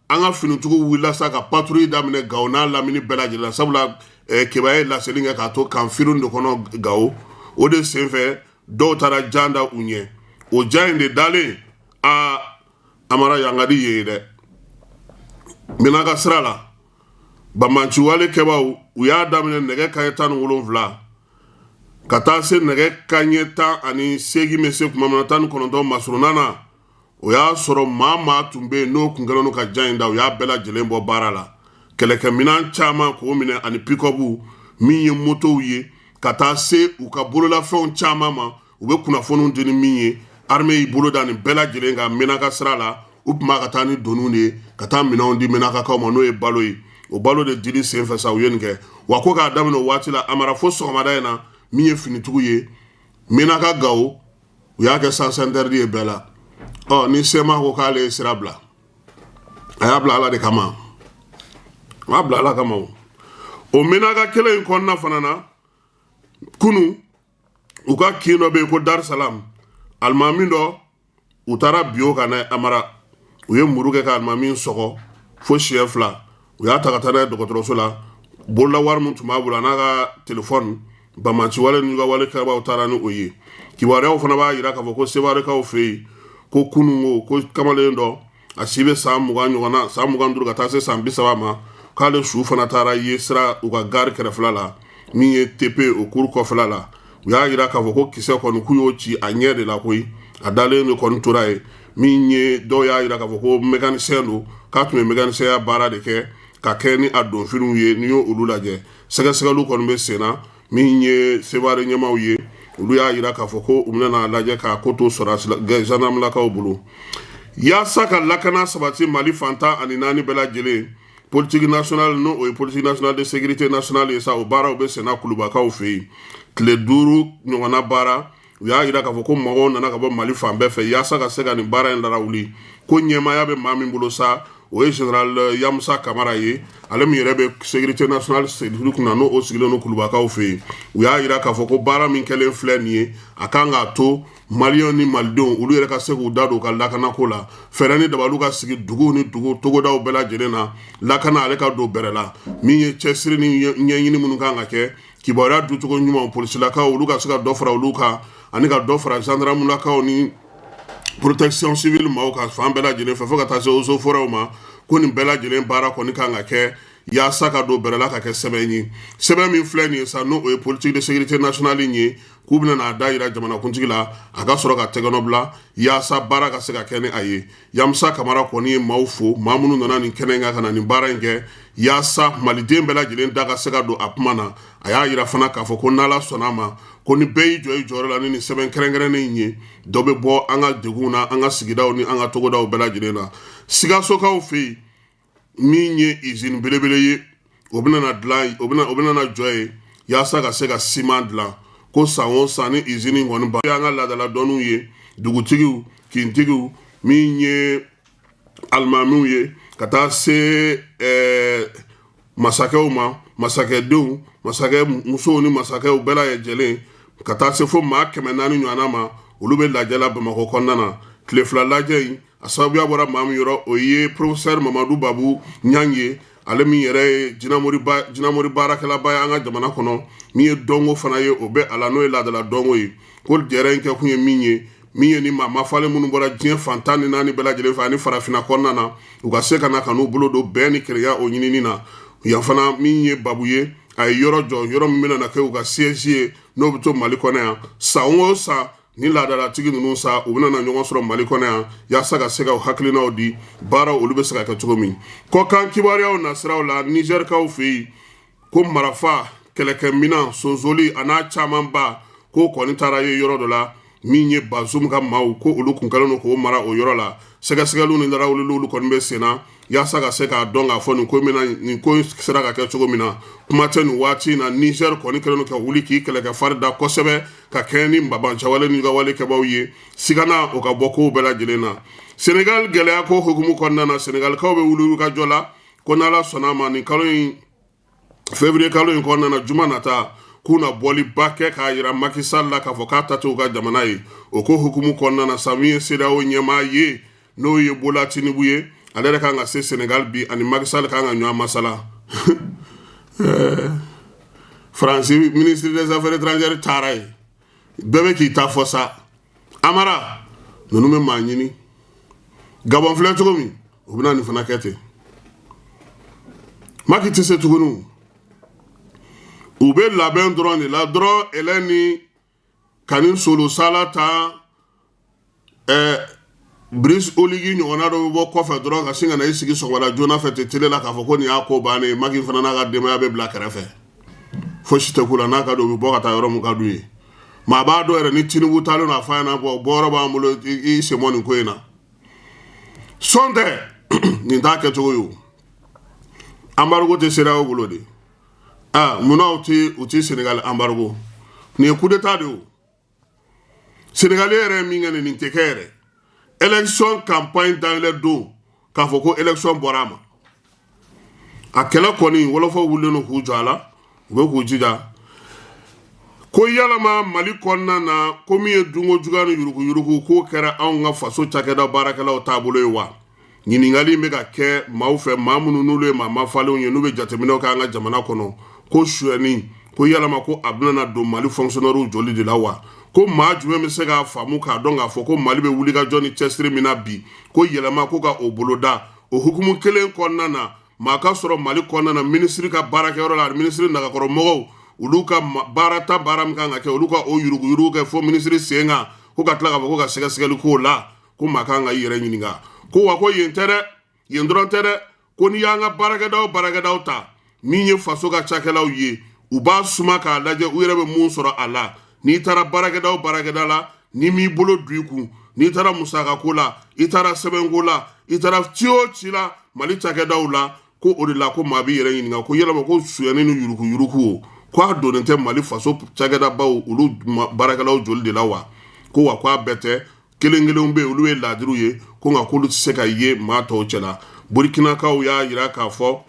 an ka finitigiw wulila sa ka patrouille daminɛ Gawo n'a lamini bɛɛ lajɛlen la, sabula Keba ye laseli kɛ k'a to kan firin de kɔnɔ Gawo. O de senfɛ, dɔw taara jan da u ɲɛ. O jan in de dalen a, Amara, yangadi ye dɛ. Menaka sira la, banbaanciwale kɛbaw u y'a daminɛ nɛgɛ kaɲɛ 17 ka taa se nɛgɛ kaɲɛ 18 bɛ se tuma min na, 19 masurunna na, o y'a sɔrɔ maa maa tun bɛ yen n'o kun kɛlen don ka jan in da, u y'a bɛɛ lajɛlen bɔ baara la. Kɛlɛkɛminɛn caman k'o minɛ ani pick-up, min ye motow ye, ka taa se u ka bololafɛnw caman ma, u bɛ kunnafoniw di ni min ye. Armée y'i bolo da nin bɛɛ lajɛlen kan Menaka sira la. U tun b'a ka taa ni doniw de ye ka taa minɛnw di Menakakaw ma, n'o ye balo ye. O balo de dili senfɛ sa, u ye nin kɛ. Wa ko k'a daminɛ o waati la, Amara, fo sɔgɔmada in na, min ye finitigiw ye Menaka, Gawo, u y'a kɛ sens interdit ye bɛɛ la. Ɔ ni CMA ko k'ale ye sira bila, a y'a bila Ala de kama, a m'a bila Ala kama. O Menaka kelen in kɔnɔna fana na, kunu u ka kin dɔ bɛ yen ko Dar Salam, alimami dɔ, u taara bin o kan n'a Amara, u ye muru kɛ ka alimami sɔgɔ fo siɲɛ 2. U y'a ta ka taa n'a ye dɔgɔtɔrɔso la. Bolola wari min tun b'a bolo, a n'a ka telefɔni, banbaanciwale n'u ka wale kɛbaaw taara ni o ye. Kibaruyaw fana b'a jira k'a fɔ ko Sewarekaw fɛ yen, ko kunun ko kamalen dɔ, a si bɛ san 20 ɲɔgɔn na, san 25 ka taa se san 30 ma, k'ale su fana taara ye sira u ka gari kɛrɛfɛla la, min ye tepe o kuru kɔfɛla la. U y'a jira k'a fɔ ko kisɛ kɔni, k'u y'o ci a ɲɛ de la koyi, a dalen de kɔni tora yen. Min ye dɔw y'a jira k'a fɔ ko mécanicien don, k'a tun bɛ mécanicien baara de kɛ ka kɛ ni a donfiniw ye. N'i y'o olu lajɛ, sɛgɛsɛgɛliw kɔni bɛ sen na. Min ye Seware ɲɛmaaw ye, olu y'a jira k'a fɔ ko u bɛna lajɛ k'a ko to sɔrɔdasi gendarmelakaw bolo yaasa ka lakana sabati Mali fan 14 bɛɛ lajɛlen. Politique nationale, n'o o ye politique nationale de sécurité nationale ye sa, o baaraw bɛ senna Kulubakaw fɛ yen. Tile 5 ɲɔgɔnna baara, u y'a jira k'a fɔ ko mɔgɔw nana ka bɔ Mali fan bɛɛ fɛ yaasa ka se ka nin baara in lawuli. Ko ɲɛmaaya bɛ maa min bolo sa, o ye général Yamusa Kamara ye, ale min yɛrɛ bɛ sécurité nationale cellule kunna, n'o o sigilen don Kulubakaw fɛ yen. U y'a jira k'a fɔ ko baara min kɛlen filɛ nin ye, a kan k'a to Maliyɛnw ni Malidenw, olu yɛrɛ ka se k'u da don u ka lakanako la. Fɛɛrɛ ni dabaliw ka sigi duguw ni dugu togodaw bɛɛ lajɛlen na, lakana ale ka don bɛrɛ la. Min ye cɛsiri ni ɲɛɲini minnu kan ka kɛ, kibaruya duncogo ɲuman, polisilakaw, olu ka se ka dɔ fara olu kan, ani ka dɔ fara gendarmelakaw ni protection civile maaw ka fan bɛɛ lajɛlen fɛ, fo ka taa se eaux et forêts ma, ko nin bɛɛ lajɛlen baara kɔni kan ka kɛ yaasa ka don bɛrɛ la ka kɛ sɛbɛn ye. Sɛbɛn min filɛ nin ye sa, n'o o ye politique de sécurité nationale in ye, k'u bɛna n'a da yira jamanakuntigi la, a ka sɔrɔ ka tɛgɛnɔ bila yaasa baara ka se ka kɛ ni a ye. Yamusa Kamara kɔni ye maaw fo, maa minnu nana nin kɛnɛ in kan ka na nin baara in kɛ yaasa Maliden bɛɛ lajɛlen da ka se ka don a kuma na. A y'a yira fana k'a fɔ ko n'Ala sɔnna a ma, ko ni bɛɛ y'i jɔ i jɔyɔrɔ la ni nin sɛbɛn kɛrɛnkɛrɛnnen in ye, dɔ bɛ bɔ an ka degunw na an ka sigidaw ni an ka togodaw bɛɛ lajɛlen na. Sikasokaw fɛ yen, min ye usine belebele ye, o bɛna dilan, o bɛna na jɔ yen yaasa ka se ka siman dilan. Ko san o san ni usine kɔni ba an ka laadala dɔnniw ye, dugutigiw, kintigiw, min ye alimamiw ye, ka taa se masakɛw ma, masakɛdenw, masakɛ musow ni masakɛw bɛɛ lajɛlen, ka taa se fo maa 400 ɲɔgɔnna ma, olu bɛ lajɛ la Bamakɔ kɔnɔna na. Tile 2 lajɛ in, a sababuya bɔra maa min yɔrɔ, o ye professeur Mamadu Babu Ɲangi ye, ale min yɛrɛ ye jinamori baarakɛlaba ye an ka jamana kɔnɔ, min ye dɔnko fana ye, o bɛ a la, n'o ye laadala dɔnko ye. Ko jɛrɛ in kɛkun ye min ye, min ye ni maa mafalen minnu bɔra diɲɛ fan 14 bɛɛ lajɛlen fɛ ani farafinna kɔnɔna na, u ka se ka na ka n'u bolo don bɛn ni kelenya o ɲinini na yan fana. Min ye Babu ye, a ye yɔrɔ jɔ, yɔrɔ min bɛna na kɛ u ka siège ye, n'o bɛ to Mali kɔnɔ yan. San o san, ni laadalatigi ninnu sa, u bɛna na ɲɔgɔn sɔrɔ Mali kɔnɔ yan yaasa ka se ka hakilinaw di, baaraw olu bɛ se ka kɛ cogo min. Kɔkan kibaruyaw nasiraw la, Nizɛrikaw fɛ yen, ko marafa, kɛlɛkɛminan, sonsoli a n'a camanba, ko kɔni taara ye yɔrɔ dɔ la, min ye Bazum ka maaw, ko olu kun kɛlen don k'o mara o yɔrɔ la. Sɛgɛsɛgɛliw ni larawuliliw, olu kɔni bɛ sen na yaasa ka se k'a dɔn k'a fɔ nin ko min na, nin ko sera ka kɛ cogo min na. Kuma tɛ, nin waati in na, Nizɛri kɔni kɛlen don ka wuli k'i kɛlɛkɛ fari da kosɛbɛ ka kɛɲɛ ni banbaanciwale ni ka wale kɛbaaw ye, sigana o ka bɔ kow bɛɛ lajɛlen na. Senegal gɛlɛya ko hukumu kɔnɔna na, Senegalikaw bɛ wuli ka jɔ la, ko n'Ala sɔnna a ma, nin kalo in, février kalo in kɔnɔna na, juma nata, k'u na bɔliba kɛ k'a yira Macky Sall la k'a fɔ k'a ta t'u ka jamana ye. O ko hukumu kɔnɔna na sa, min ye CEDEAO ɲɛmaa ye, n'o ye Bola Tinubu ye, ale yɛrɛ kan ka se Senegal bi, ani Macky Sall kan ka ɲɔgɔn masala. Faransi ministre des affaires étrangères taara yen, bɛɛ bɛ k'i ta fɔ sa. Amara, ninnu bɛ maa ɲini. Gabɔn filɛ cogo min, u bɛna nin fana kɛ ten. Macky tɛ se tuguni, u bɛ labɛn dɔrɔn de la dɔrɔn. Ɛlɛ ni ka ni solo sala ta, Brice Oligui ɲɔgɔnna dɔ bɛ bɔ kɔfɛ dɔrɔn ka sin ka na i sigi sɔgɔmada joona fɛ ten télé la k'a fɔ ko nin y'a ko bannen ye. Macky fana n'a ka denbaya bɛ bila kɛrɛfɛ, fosi tɛ k'u la. N'a ka di, u bɛ bɔ ka taa yɔrɔ min ka d'u ye. Maa b'a dɔn yɛrɛ, ni Tinubu taalen don, a f'a ɲɛna, bɔ bɔyɔrɔ b'an bolo, i sen bɔ nin ko in na. Sɔn tɛ nin t'a kɛcogo ye o. Embargo tɛ CEDEAO bolo de. Aa, munna u ti Sénégal embargo? Nin ye coup d'état de ye o. Sénégal yɛrɛ ye min kɛ nin tɛ kɛ yɛrɛ. Élection campagne dayɛlɛ don k'a fɔ ko élection bɔra a ma. A kɛlɛ kɔni, wɔlɔfɔw wulilen don k'u jɔ a la, u bɛ k'u jija. Ko yalama Mali kɔnɔna na, ko min ye dunko juguya ni yuruguyurugu, k'o kɛra anw ka faso cakɛda baarakɛlaw taabolo ye wa? Ɲininkali in bɛ ka kɛ maaw fɛ, maa minnu n'olu ye maa mafalenw ye, n'u bɛ jateminɛw kɛ an ka jamana kɔnɔ, ko suyɛni, ko yalama ko a bɛna don Mali fonctionnaires joli de la wa? Ko maa jumɛn bɛ se k'a faamu k'a dɔn k'a fɔ ko Mali bɛ wulikajɔ ni cɛsiri min na bi, ko yɛlɛma ko ka o boloda? O hukumu kelen kɔnɔna na, maa ka sɔrɔ Mali kɔnɔna na, minisiri ka baarakɛyɔrɔ la, minisiri nagakɔrɔ mɔgɔw, olu ka baara ta, baara min kan ka kɛ, olu ka o yuruguyurugu kɛ fo minisiri sen kan, ko ka tila k'a fɔ ko ka sɛgɛsɛgɛli k'o la, ko maa kan ka i yɛrɛ ɲininka. Ko wa ko yen tɛ dɛ, yen dɔrɔn tɛ dɛ, ko n'i y'an ka baarakɛdaw baarakɛdaw ta, min ye faso ka cakɛlaw ye, u b'a suma k'a lajɛ u yɛrɛ bɛ mun sɔrɔ a la. N'i taara baarakɛdaw baarakɛda la, n'i m'i bolo don i kun, n'i taara musakako la, i taara sɛbɛnko la, i taara ci o ci la Mali cakɛdaw la, ko o de la ko maa b'i yɛrɛ ɲininka ko yalama ko suyɛni ni yuruguyurugu o, ko a donnen tɛ Mali faso cakɛdabaw olu baarakɛlaw joli de la wa? Ko wa ko a bɛɛ tɛ, kelen kelenw bɛ yen, olu ye laadiriw ye, ko nka k'olu tɛ se ka ye maa tɔw cɛla. Burkinakaw y'a jira k'a fɔ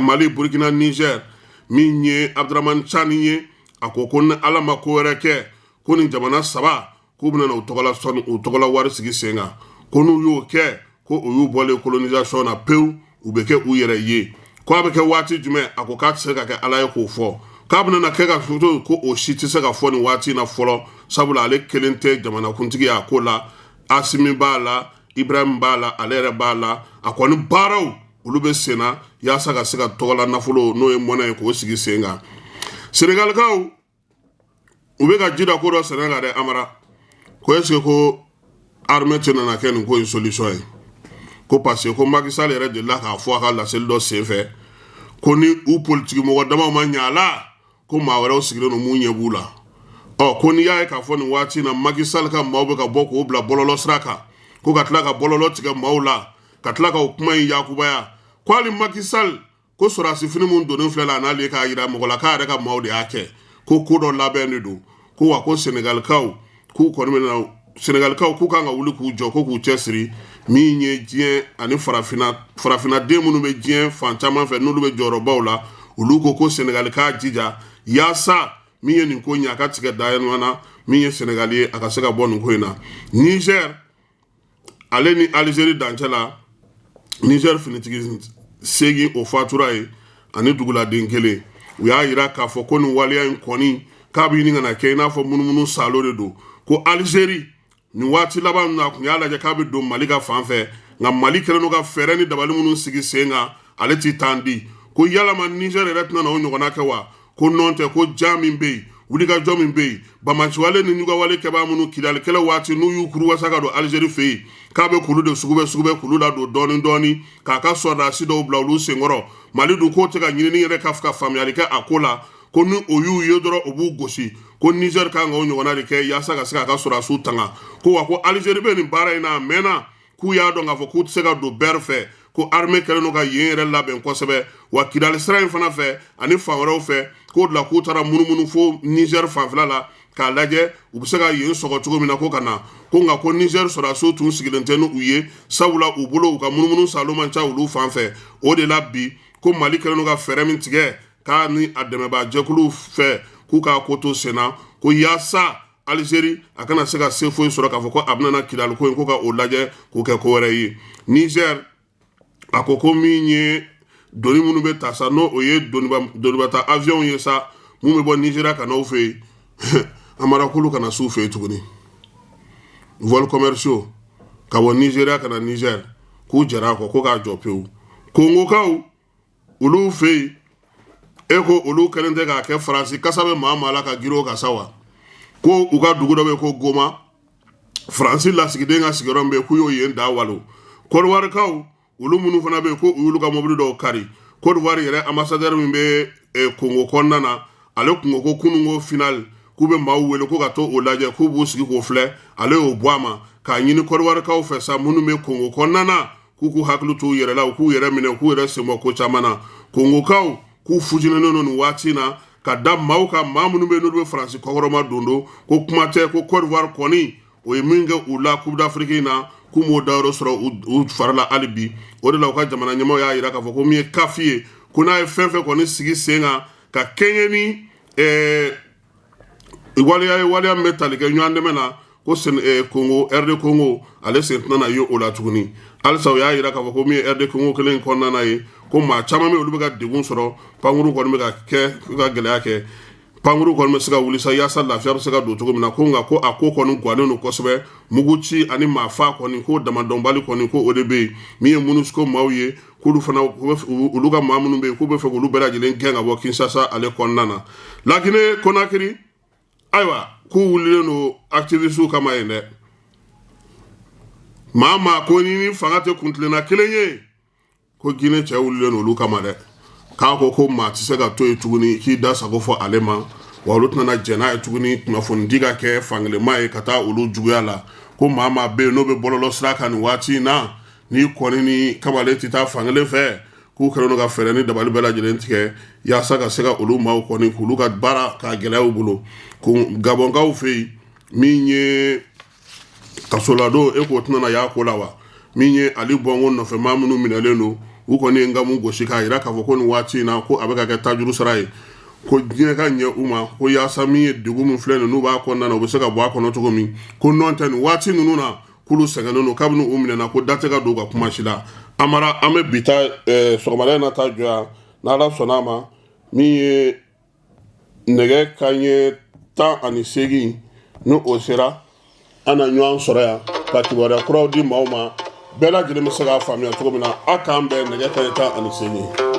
Mali, Burkina, Niger, min ye Abdramane Tiani ye, a ko ko ni Ala ma ko wɛrɛ kɛ, ko nin jamana saba k'u bɛna u tɔgɔla sɔnni, u tɔgɔla wari sigi sen kan, ko n'u y'o kɛ, ko o y'u bɔlen colonisation na pewu, u bɛ kɛ u yɛrɛ ye. Ko a bɛ kɛ waati jumɛn? A ko k'a tɛ se ka kɛ Ala ye k'o fɔ, k'a bɛna kɛ ka to, ko o si tɛ se ka fɔ nin waati in na fɔlɔ, sabula ale kelen tɛ jamanakuntigi a ko la. Asimi b'a la, Ibrahim b'a la, ale yɛrɛ b'a la. A kɔni baaraw olu bɛ sen na yaasa ka se ka tɔgɔla nafolo, n'o ye monnaie ye, k'o sigi sen kan. Senegalikaw, u bɛ ka ji da ko dɔ sɛnɛ kan dɛ, Amara. Ko est ce que ko armée tɛ nana kɛ nin ko in solution ye? Ko parce que ko Macky Sall yɛrɛ delila k'a fɔ a ka laseli dɔ senfɛ ko ni u politiki mɔgɔ damaw ma ɲɛ a la, ko maa wɛrɛw sigilen don mun ɲɛ b'u la. Ɔ, ko n'i y'a ye k'a fɔ nin waati in na Macky Sall ka maaw bɛ ka bɔ k'o bila bɔlɔlɔ sira kan, ko ka tila ka bɔlɔlɔ tigɛ maaw la, ka tila ka o kuma in yakubaya, ko hali Macky Sall ko sɔrɔdasi fini mun donnen filɛ la, a n'ale k'a yira mɔgɔ la k'a yɛrɛ ka maaw de y'a kɛ, ko ko dɔ labɛn de don. Ko wa ko Senegalikaw k'u kɔni bɛna, Senegalikaw k'u kan ka wuli k'u jɔ, ko k'u cɛsiri. Min ye diɲɛ ani farafinna, farafinna den minnu bɛ diɲɛ fan caman fɛ, n'olu bɛ jɔyɔrɔbaw la, olu ko ko Senegali k'a jija yaasa min ye nin ko ɲɛ, a ka tigɛ da na, min ye Senegali ye, a ka se ka bɔ nin ko in na. Niger ale ni Algérie dancɛ la, Niger finitigi 8 o fatura ye ani duguladen kelen. U y'a yira k'a fɔ ko nin waleya in kɔni k'a bɛ ɲini ka na kɛ i n'a fɔ munumunu salo de don. Ko Algérie nin waati laban ninnu, a tun y'a lajɛ k'a bɛ don Mali ka fan fɛ, nka Mali kɛlen don ka fɛɛrɛ ni dabali minnu sigi sen kan, ale t'i tan di. Ko yalama Niger yɛrɛ tɛna na o ɲɔgɔnna kɛ wa? Ko nɔn tɛ, ko ja min bɛ yen, wulikajɔ min bɛ yen, bamaciwale ni ɲugawale kɛbaa minnu Kidali kɛlɛ waati n'u y'u kuruwasa ka don Alizeri fɛ yen, k'a bɛ kulu de sugubɛ sugubɛ kulu la don dɔɔni dɔɔni k'a ka sɔrɔdasi dɔw bila olu senkɔrɔ. Mali dun k'o tɛ ka ɲinini yɛrɛ ka faamuyali kɛ a ko la, ko ni o y'u ye dɔrɔn, o b'u gosi. Ko Niger kan ka o ɲɔgɔnna de kɛ yaasa ka se k'a ka sɔrɔdasiw tanga. Ko wa ko Alizeri bɛ nin baara in na a mɛnna, k'u y'a dɔn k'a fɔ k'u tɛ se ka don bɛri fɛ, ko armée kɛlen don ka yen yɛrɛ labɛn kosɛbɛ, wa Kidali sira in fana fɛ ani fan wɛrɛw fɛ, k'o de la k'u taara munumunu fo Niger fanfɛla la k'a lajɛ u bɛ se ka yen sɔgɔ cogo min na, ko ka na. Ko nka ko Niger sɔrɔdasiw tun sigilen tɛ n'u ye, sabula u bolo u ka munumunu salo man ca olu fan fɛ. O de la bi ko Mali kɛlen don ka fɛɛrɛ min tigɛ k'a ni a dɛmɛbaa jɛkuluw fɛ, k'u k'a ko to sen na, ko yaasa Alizeri a kana se ka se foyi sɔrɔ k'a fɔ ko a bɛna Kidali ko in ko ka o lajɛ k'o kɛ ko wɛrɛ ye. Niger a ko ko min ye doni minnu bɛ ta sa, n'o o ye donibata avion ye sa, mun bɛ bɔ Nizeriya ka n'aw fɛ yen, Amara, k'olu kana s'u fɛ yen tuguni. Vol commerciaux ka bɔ Nizeriya ka na Niger, k'u jɛra a kɔ, ko k'a jɔ pewu. Kongokaw olu fɛ yen, e ko olu kɛlen tɛ k'a kɛ Faransi kasa bɛ maa maa la ka girin o kan sa wa? Ko u ka dugu dɔ bɛ ko Goma, Faransi lasigiden ka sigiyɔrɔ min bɛ yen, k'u y'o yen da walo. Kɔdiwarikaw olu minnu fana bɛ yen, ko u y'olu ka mobili dɔw kari. Kɔdiwari yɛrɛ ambassadeur min bɛ Kongo kɔnɔna na, ale kun ko ko kununko final K'u bɛ maaw wele ko ka to o lajɛ, k'u b'u sigi k'o filɛ, ale y'o bɔ a ma k'a ɲini Kɔdiwarikaw fɛ sa, minnu bɛ Kongo kɔnɔna na, k'u k'u hakili t'u yɛrɛ la, u k'u yɛrɛ minɛ, u k'u yɛrɛ senbɔ ko caman na. Kongokaw k'u futinɛnen don nin waati in na ka da maaw kan, maa minnu bɛ n'olu bɛ Faransi kɔkɔrɔma don don ko kuma tɛ, ko Côte d'Ivoire kɔni, o ye min kɛ u la Coupe d'Afrique in na, k'u m'o dayɔrɔ sɔrɔ u fari la hali bi. O de la, u ka jamana ɲɛmaaw y'a jira k'a fɔ ko min ye CAF ye, ko n'a ye fɛn fɛn kɔni sigi sen kan ka kɛɲɛ ni waleya ye, waleya min bɛ tali kɛ ɲɔgɔn dɛmɛ na, ko Congo, RD Congo, ale sen tɛna ye o la tuguni. Halisa u y'a jira k'a fɔ ko min ye RD Congo kelen kɔnɔna na ye, ko maa caman bɛ, olu bɛ ka degun sɔrɔ, pankuru kɔni bɛ ka kɛ ka gɛlɛya kɛ, pankuru kɔni bɛ se ka wuli sa yaasa lafiya bɛ se ka don cogo min na. Ko nka ko a ko kɔni gannen don kosɛbɛ, mugu ci ani maa fa kɔni, ko damadɔnbali kɔni, ko o de bɛ yen. Min ye MONUSCO maaw ye, k'olu fana, olu ka maa minnu bɛ yen, k'u bɛ fɛ k'olu bɛɛ lajɛlen gɛn ka bɔ Kinshasa ale kɔnɔna na. Laginɛ Konakiri, ayiwa, k'u wulilen don activistes kama yen dɛ. Maa maa ko ni ni fanga tɛ kuntilenna kelen ye, ko Guinée cɛ wulilen don olu kama dɛ, k'a ko ko maa tɛ se ka to yen tuguni k'i da sago fɔ ale ma, wa olu tɛna jɛn n'a ye tuguni kunnafoni di ka kɛ fankelenma ye ka taa olu juguya la. Ko maa maa bɛ yen n'o bɛ bɔlɔlɔ sira kan nin waati in na, n'i kɔni ni kamalen tɛ taa fankelen fɛ, k'u kɛlen don ka fɛɛrɛ ni dabali bɛɛ lajɛlen tigɛ yaasa ka se ka olu maaw kɔni k'olu ka baara k'a gɛlɛya u bolo. Ko Gabɔnkaw fɛ yen, min ye kasoladon, e k'o tɛna y'a ko la wa? Min ye Ali Bongo nɔfɛ maa minnu minɛlen don, u kɔni ye nkamu gosi k'a jira k'a fɔ ko nin waati in na, ko a bɛ ka kɛ tajuru sara ye, ko diɲɛ ka ɲɛ u ma, ko yaasa min ye degun min filɛ nin n'u b'a kɔnɔna na, u bɛ se ka bɔ a kɔnɔ cogo min. Ko nɔn tɛ, nin waati ninnu na, k'olu sɛgɛnnen don kabini u minɛna, ko da tɛ ka don u ka kuma si la. Amara, an bɛ bi ta sɔgɔmada in na taa jɔ yan. N'Ala sɔnna a ma, min ye nɛgɛ kanɲɛ 18 ni o sera, an na ɲɔgɔn sɔrɔ yan ka kibaruya kuraw di maaw ma, bɛɛ lajɛlen bɛ se k'a faamuya cogo min na. A k'an bɛn nɛgɛ kanɲɛ 18.